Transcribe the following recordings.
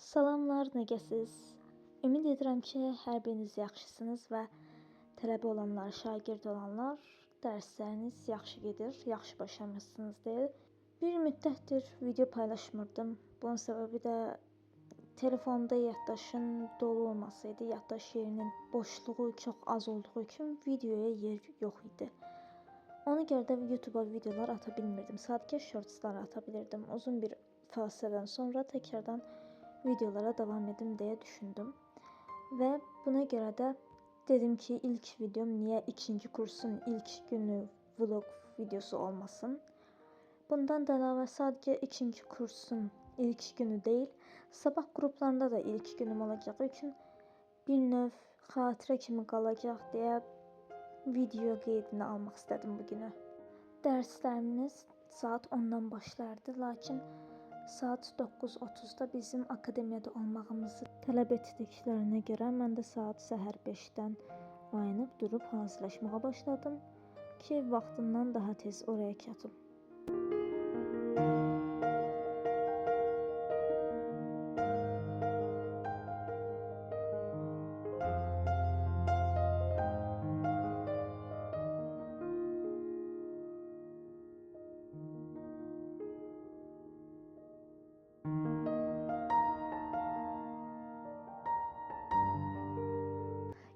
Salamlar, necəsiz? Ümid edirəm ki, hər biriniz yaxşısınız və tələbə olanlar, şagird olanlar dərsləriniz yaxşı gedir, yaxşı başlamışsınız deyə. Bir müddətdir video paylaşmırdım. Bunun səbəbi də telefonda yaddaşın dolu olması idi. Yaddaş yerinin boşluğu çox az olduğu üçün videoya yer yox idi. Ona görə də YouTube'a videolar ata bilmirdim. Sadəcə shortslar ata bilirdim. Uzun bir fasilədən sonra təkrardan videolara davam edim deyə düşündüm. Və buna görə də dedim ki, ilk videom niyə ikinci kursun ilk günü vlog videosu olmasın. Bundan da əlavə sadəcə ikinci kursun ilk günü deyil, sabah qruplarında da ilk günüm olacağı üçün bir növ xatirə kimi qalacaq deyə video qeydini almaq istədim bu günü. Dərslərimiz saat 10-dan başlardı, lakin saat 9:30-da bizim akademiyada olmağımızı tələb etdiklərinə görə mən də saat səhər 5-dən ayınıb durub hazırlaşmağa başladım ki, vaxtından daha tez oraya çatım.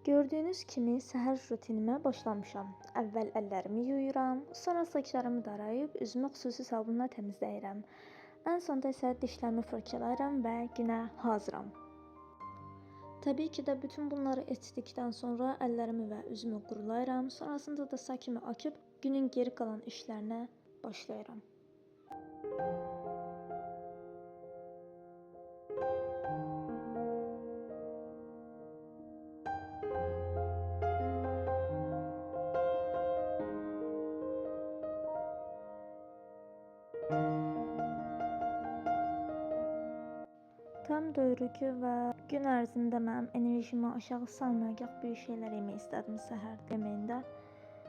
Gördüyünüz kimi səhər rutinimə başlamışam. Əvvəl əllərimi yuyuram, sonra saçlarımı darayıb üzümü xüsusi sabunla təmizləyirəm. Ən sonda isə dişlərimi fırçalayıram və günə hazıram. Təbii ki də bütün bunları etdikdən sonra əllərimi və üzümü qurulayıram. Sonrasında da saçımı açıb günün geri qalan işlərinə başlayıram. Tam doyurucu və gün ərzində mənim enerjimi aşağı salmayacaq bir şeylər yemək istədim səhər yeməyində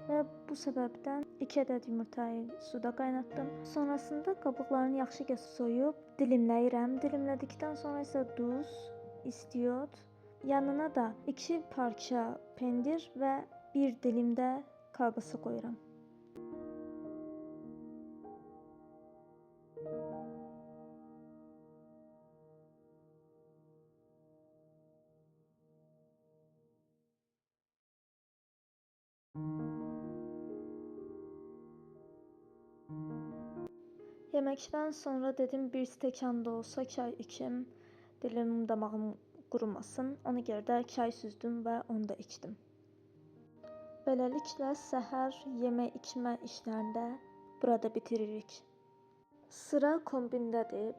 və bu səbəbdən 2 ədəd yumurtayı suda qaynatdım. Sonrasında qabıqlarını yaxşıca soyub dilimləyirəm. Dilimlədikdən sonra isə duz, istiot, yanına da 2 parça pendir və 1 dilim də kolbasa qoyuram. Yeməkdən sonra dedim bir stəkan da olsa çay içim, dilim damağım qurumasın. Ona görə də çay süzdüm və onu da içdim. Beləliklə səhər yemək içmə işlərini də burada bitiririk. Sıra kombindədir.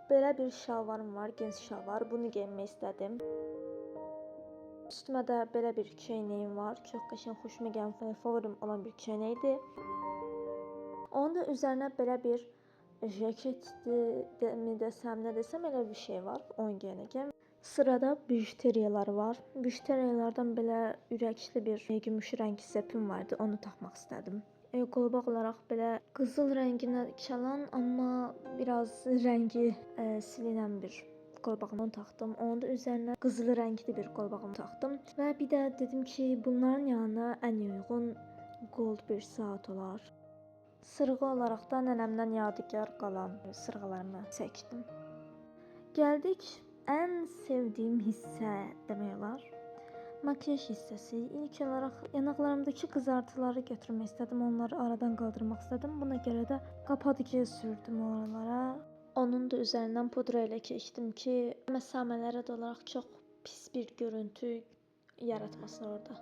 Belə bir şalvarım var, geniş şalvar. Bunu geyinmək istədim. Üstümə də belə bir köynəyim var. Çox qəşəng, xoşuma gələn, favorim olan bir köynəkdir. Onun da üzərinə belə bir jaketdir mi desəm, nə desəm elə bir şey var. Onu geyinəcəm. Sırada bijuteriyalar var. Bijuteriyalardan belə ürəkli bir gümüşü rəng zepim vardı. Onu taxmaq istədim. Qolbaq olaraq belə qızıl rənginə çalan, amma biraz rəngi silinən bir qolbağımı taxdım. Onun da üzərinə qızıl rəngli bir qolbağımı taxdım. Və bir də dedim ki, bunların yanına ən uyğun gold bir saat olar. Sırğı olaraq da nənəmdən yadigar qalan sırğalarımı çəkdim. Gəldik ən sevdiyim hissə demək olar. Makyaj hissəsi. İlk olaraq yanaqlarımdakı qızartıları götürmək istədim. Onları aradan qaldırmaq istədim. Buna görə də qapadıcı sürdüm oralara. Onun da üzərindən pudra ilə keçdim ki, məsamələrə də olaraq çox pis bir görüntü yaratmasın orada.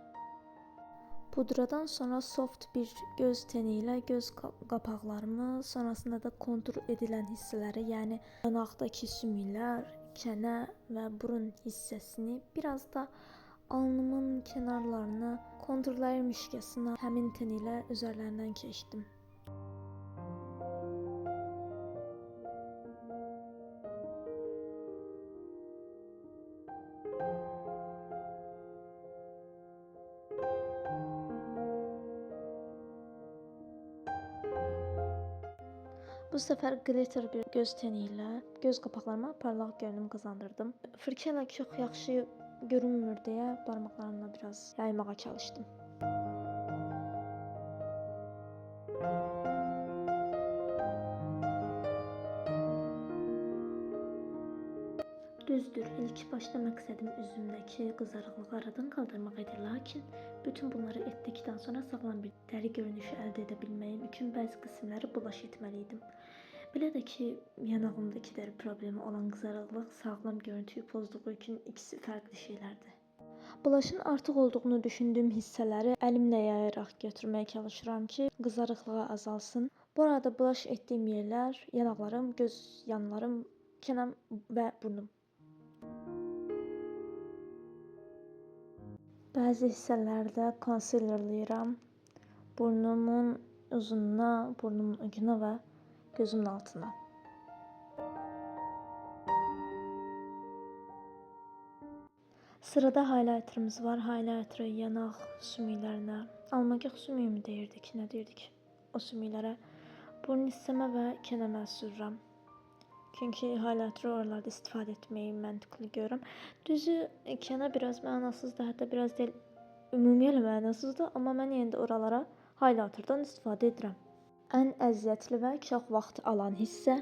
Pudradan sonra soft bir göz teni ilə göz qapaqlarımı, sonrasında da kontur edilən hissələri, yəni yanaqdakı sümüklər, çənə və burun hissəsini, biraz da alnımın kənarlarını konturlayırmışcasına həmin ten ilə üzərlərindən keçdim. Bu Bu səfər glitter bir göz teni ilə göz qapaqlarıma parlaq görünüm qazandırdım. Fırça ilə çox yaxşı görünmür deyə barmaqlarımla biraz yaymağa çalışdım. Düzdür, ilk başda məqsədim üzümdəki qızarıqlığı aradan qaldırmaq idi, lakin bütün bunları etdikdən sonra sağlam bir dəri görünüşü əldə edə bilməyim üçün bəzi qismləri bulaş etməli idim. Belə də ki, yanağımdakı dəri problemi olan qızarıqlıq sağlam görüntüyü pozduğu üçün ikisi fərqli şeylərdir. Bulaşın artıq olduğunu düşündüyüm hissələri əlimlə yayaraq götürməyə çalışıram ki, qızarıqlığı azalsın. Bu arada bulaş etdiyim yerlər yanaqlarım, göz yanlarım, çənəm və burnum. Bəzi hissələrdə concealerlayıram. Burnumun uzununa, burnumun ucuna və gözümün altına. Sırada highlighterımız var. Highlighterı yanaq sümüklərinə, almagah sümüyü mü deyirdik, nə deyirdik o sümüklərə, burun hissəmə və kənəmə sürürəm. Çünki highlighterı oralarda istifadə etməyi məntiqli görürəm. Düzü, kənə biraz mənasızdır, hətta biraz deyil, ümumiyyətlə mənasızdır, amma mən yenə də oralara highlighterdan istifadə edirəm. Ən əziyyətli və çox vaxt alan hissə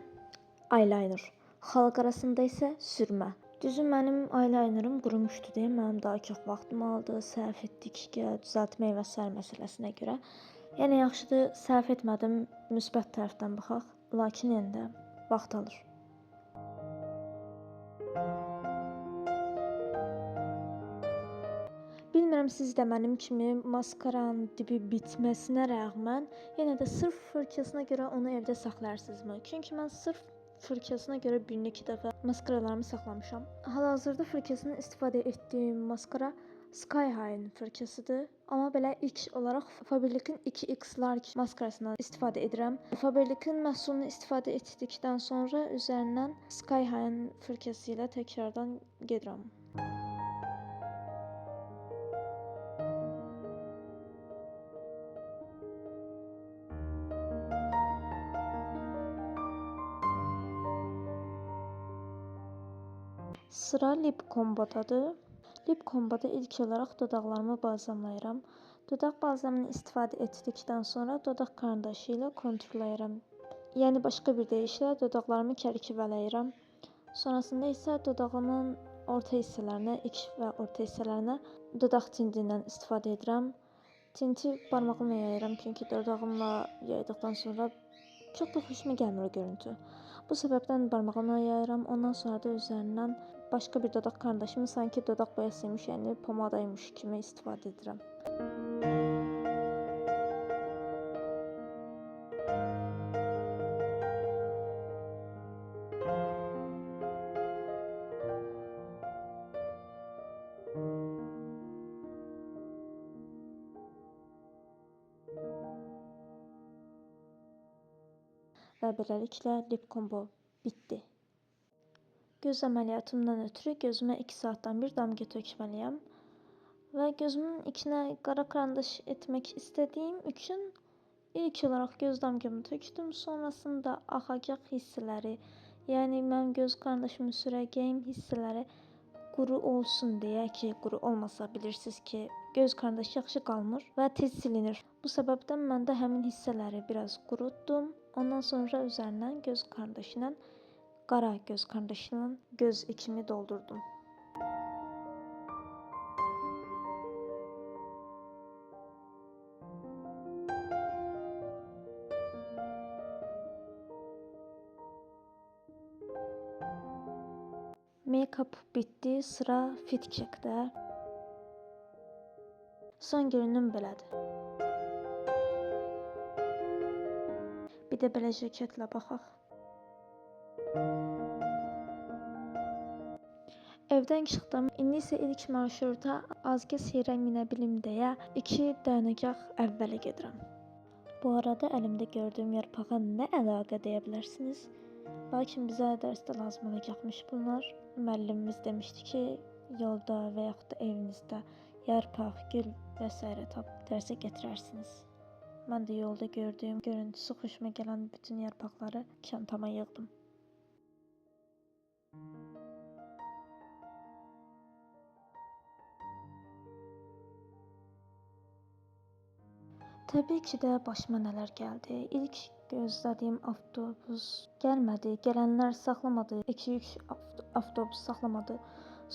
eyeliner. Xalq arasında isə sürmə. Düzü, mənim eyelinerim qurumuşdu deyə mənim daha çox vaxtımı aldı, səhv etdik ki, düzəltmək və sair məsələsinə görə. Yəni yaxşıdır, səhv etmədim, müsbət tərəfdən baxaq, lakin yenə də vaxt alır. Bilmirəm siz də mənim kimi maskaranın dibi bitməsinə rəğmən yenə də sırf fırçasına görə onu evdə saxlayarsınızmı? Çünki mən sırf fırçasına görə bir-iki dəfə maskaralarımı saxlamışam. Hal-hazırda fırçasını istifadə etdiyim maskara Sky High-ın fırçasıdır. Amma belə ilk olaraq Faberlic-in 2X Large maskarasından istifadə edirəm. Faberlic-in məhsulunu istifadə etdikdən sonra üzərindən Sky High-ın fırçası ilə təkrardan gedirəm. Sıra lip kombodadır. Lip komboda ilk olaraq dodaqlarımı balzamlayıram. Dodaq balzamını istifadə etdikdən sonra dodaq karandaşı ilə konturlayıram. Yəni başqa bir deyişlə dodaqlarımı kərkivələyirəm. Sonrasında isə dodağımın orta hissələrinə, iç və orta hissələrinə dodaq tintindən istifadə edirəm. Tinti barmağımla yayıram, çünki dodağımla yaydıqdan sonra çox da xoşuma gəlmir o görüntü. Bu səbəbdən barmağımla yayıram. Ondan sonra da üzərindən başqa bir dodaq karandaşımı sanki dodaq boyasıymış, yəni pomadaymış kimi istifadə edirəm. Və beləliklə lip combo bitdi. Göz əməliyyatımdan ötürü gözümə 2 saatdan bir damcı tökməliyəm. Və gözümün içinə qara karandaş etmək istədiyim üçün ilk olaraq göz damcımı tökdüm. Sonrasında axacaq hissələri, yəni mən göz karandaşımı sürəcəyim hissələri quru olsun deyə ki, quru olmasa bilirsiniz ki, göz karandaşı yaxşı qalmır və tez silinir. Bu səbəbdən mən də həmin hissələri biraz qurutdum. Ondan sonra üzərindən göz karandaşı ilə, qara göz karandaşı ilə göz içimi doldurdum. Make-up bitdi, sıra fit check-də. Son görünüm belədir. Bir də belə jaketlə baxaq. Evdən çıxdım. İndi isə ilk marşruta azca seyrə minə bilim deyə 2 dayanacaq əvvələ gedirəm. Bu arada əlimdə gördüyüm yarpağa nə əlaqə deyə bilərsiniz. Lakin bizə dərsdə lazım olacaqmış bunlar. Müəllimimiz demişdi ki, yolda və yaxud da evinizdə yarpaq, gül və s. tap dərsə gətirərsiniz. Mən də yolda gördüyüm görüntüsü xoşuma gələn bütün yarpaqları çantama yığdım. Təbii ki də başıma nələr gəldi. İlk gözlədiyim avtobus gəlmədi. Gələnlər saxlamadı. 2-3 avtobus saxlamadı.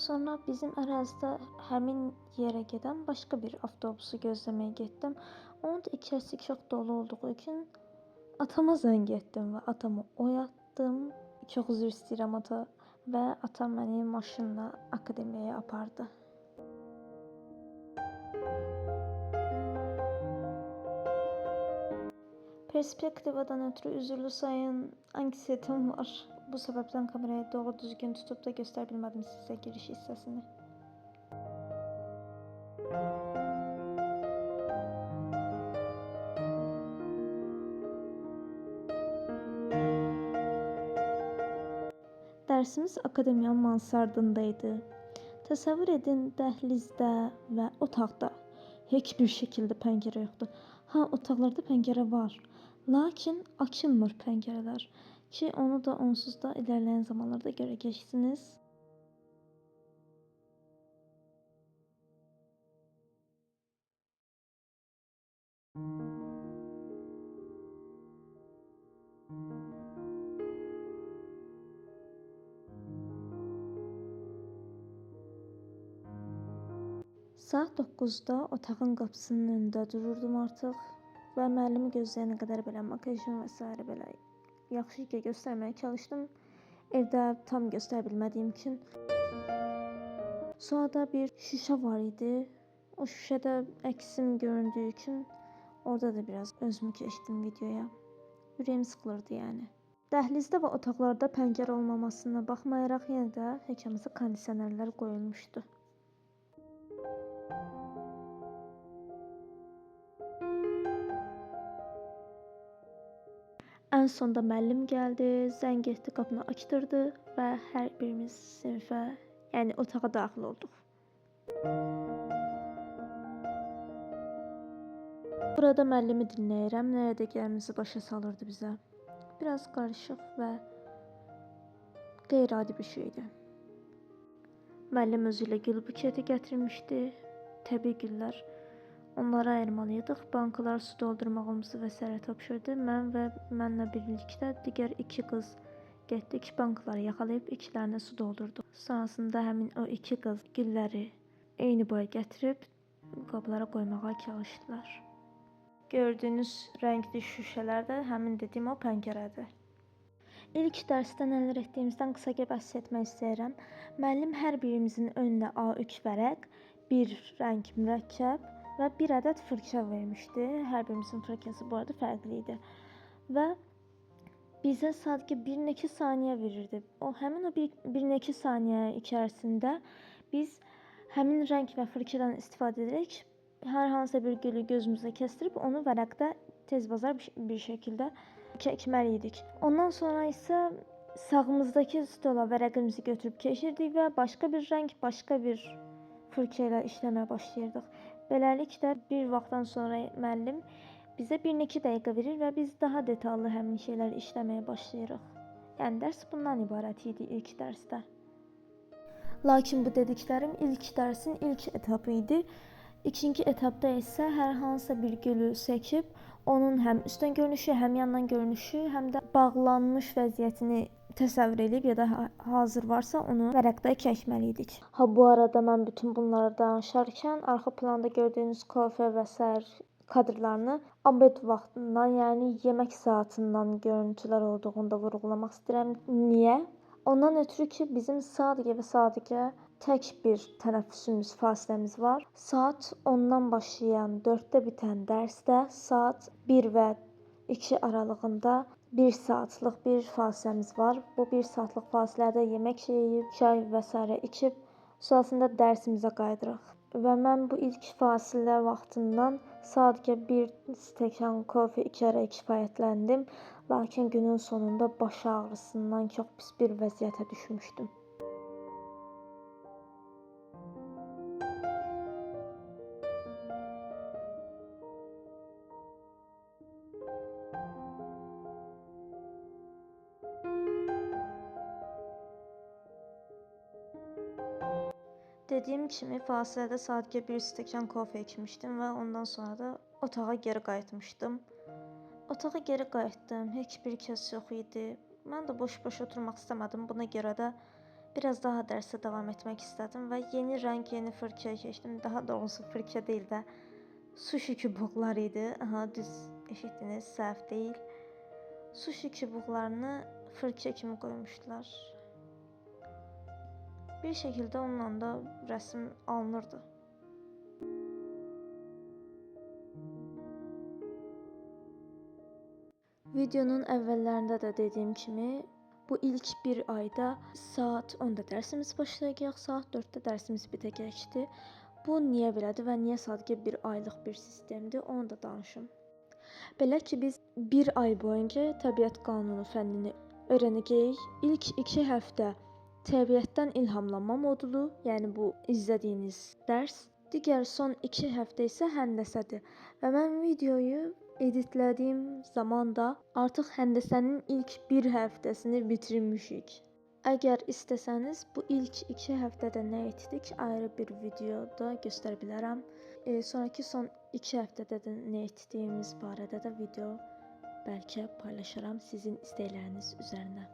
Sonra bizim ərazidə həmin yerə gedən başqa bir avtobusu gözləməyə getdim. Onun da içərisi çox dolu olduğu üçün atama zəng etdim və atamı oyatdım. Çox üzr istəyirəm ata və atam məni maşınla akademiyaya apardı. Perspektivadan ötürü üzürlü sayın, anksiyetim var. Bu səbəbdən kamerayı doğru düzgün tutub da göstərə bilmədim sizə giriş hissəsini. Dərsimiz akademiyanın mansardında idi. Təsəvvür edin, dəhlizdə və otaqda heç bir şəkildə pəncərə yoxdur. Ha, otaqlarda pəncərə var, lakin açılmır pəncərələr ki, onu da onsuz da ilerleyen zamanlarda görəcəksiniz. Saat 9-da otağın qapısının önündə dururdum artıq və müəllimi gözləyənə qədər belə makyajım və s. belə yaxşı ki göstərməyə çalışdım. Evdə tam göstərə bilmədiyim üçün. Sonra da bir şüşə var idi. O şüşədə əksim göründüyü üçün orada da biraz özümü keçdim videoya. Ürəyim sıxılırdı yəni. Dəhlizdə və otaqlarda pəncərə olmamasına baxmayaraq yenə də heç olmasa kondisionerlər qoyulmuşdu. Ən sonda müəllim gəldi, zəng etdi, qapını açdırdı və hər birimiz sinifə, yəni otağa daxil olduq. Burada müəllimi dinləyirəm, nə edəcəyimizi başa salırdı bizə. Biraz qarışıq və qeyri-adi bir şeydi. Müəllim özü ilə gül buketi gətirmişdi, təbii güllər. Onları ayırmalıydıq. Bankalar su doldurmağımızı və s. tapşırdı. Mən və mənlə birlikdə digər iki qız getdik. Bankaları yaxalayıb ikilərinə su doldurduq. Sonrasında həmin o iki qız gülləri eyni boya gətirib qablara qoymağa çalışdılar. Gördüyünüz rəngli şüşələr də həmin dediyim o pəncərədir. İlk dərsdə nələr etdiyimizdən qısaca bəhs etmək istəyirəm. Müəllim hər birimizin önünə A3 vərəq, bir rəng mürəkkəb və bir ədəd fırça vermişdi. Hər birimizin fırçası bu arada fərqli idi. Və bizə sadəcə 1-2 saniyə verirdi. O həmin o 1-2 saniyə içərisində biz həmin rəng və fırçadan istifadə edərək hər hansısa bir gülü gözümüzə kəsdirib onu vərəqdə tez bazar bir şəkildə çəkməli idik. Ondan sonra isə sağımızdakı stola vərəqimizi götürüb keçirdik və başqa bir rəng, başqa bir fırça ilə işləməyə başlayırdıq. Beləliklə bir vaxtdan sonra müəllim bizə 1-2 dəqiqə verir və biz daha detallı həmin şeyləri işləməyə başlayırıq. Yəni dərs bundan ibarət idi ilk dərsdə. Lakin bu dediklərim ilk dərsin ilk etapı idi. İkinci etapda isə hər hansısa bir gülü seçib onun həm üstdən görünüşü, həm yandan görünüşü, həm də bağlanmış vəziyyətini təsəvvür edib ya da hazır varsa onu vərəqdə çəkməli idik. Ha bu arada mən bütün bunları danışarkən arxa planda gördüyünüz kofe və sair kadrlarını obed vaxtından, yəni yemək saatından görüntülər olduğunu da vurğulamaq istəyirəm. Niyə? Ondan ötürü ki, bizim sadəcə və sadəcə tək bir tənəffüsümüz, fasiləmiz var. Saat 10-dan başlayan 4-də bitən dərsdə saat 1 və 2 aralığında 1 saatlıq bir fasiləmiz var. Bu 1 saatlıq fasilədə yemək yeyib, çay və s. içib, sonrasında dərsimizə qayıdırıq. Və mən bu ilk fasilə vaxtından sadəcə bir stəkan kofe içərək kifayətləndim. Lakin günün sonunda baş ağrısından çox pis bir vəziyyətə düşmüşdüm. Dediyim kimi fasilədə sadəcə bir stəkan kofe içmişdim və ondan sonra da otağa geri qayıtmışdım. Otağa geri qayıtdım, heç bir kəs yox idi. Mən də boş-boş oturmaq istəmədim. Buna görə də biraz daha dərsə davam etmək istədim və yeni rəng, yeni fırçaya keçdim. Daha doğrusu fırça deyil də suşi çubuqları idi. Aha, düz eşitdiniz, səhv deyil. Suşi çubuqlarını fırça kimi qoymuşdular. Bir şəkildə onunla da rəsm alınırdı. Videonun əvvəllərində də dediyim kimi, bu ilk bir ayda saat 10-da dərsimiz başlayacaq, saat 4-də dərsimiz bitəcəkdi. Bu niyə belədir və niyə sadəcə bir aylıq bir sistemdir, onu da danışım. Belə ki, biz bir ay boyunca təbiət qanunu fənnini öyrənəcəyik. İlk 2 həftə təbiətdən ilhamlanma modulu, yəni bu izlədiyiniz dərs. Digər son 2 həftə isə həndəsədir. Və mən videoyu editlədiyim zaman da artıq həndəsənin ilk bir həftəsini bitirmişik. Əgər istəsəniz bu ilk 2 həftədə nə etdik ayrı bir videoda göstərə bilərəm. Sonraki son 2 həftədə də nə etdiyimiz barədə də video bəlkə paylaşaram sizin istəkləriniz üzərinə.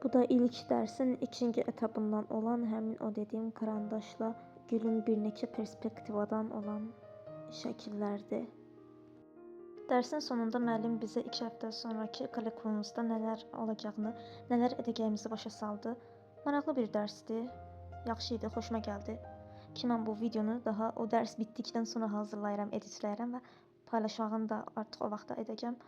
Bu da ilk dərsin ikinci etabından olan həmin o dediyim karandaşla gülün bir neçə perspektivadan olan şəkillərdir. Dərsin sonunda müəllim bizə 2 həftə sonraki kollektiyumuzda nələr olacağını, nələr edəcəyimizi başa saldı. Maraqlı bir dərsdir. Yaxşı idi, xoşuma gəldi. Ki mən bu videonu daha o dərs bitdikdən sonra hazırlayıram, editləyirəm və paylaşmağını da artıq o vaxtda edəcəm.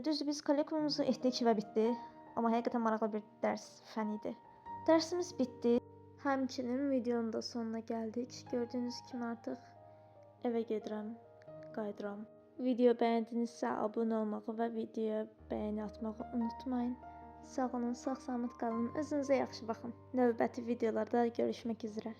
Düzdür, biz kollektiyumuzu etdik və bitdi. Amma həqiqətən maraqlı bir dərs fən idi. Dərsimiz bitdi. Həmçinin videonun da sonuna gəldik. Gördüyünüz kimi artıq evə gedirəm, qayıdıram. Video bəyəndinizsə abunə olmağı və videoya bəyəni atmağı unutmayın. Sağ olun, sağ-salamat qalın, özünüzə yaxşı baxın. Növbəti videolarda görüşmək üzrə.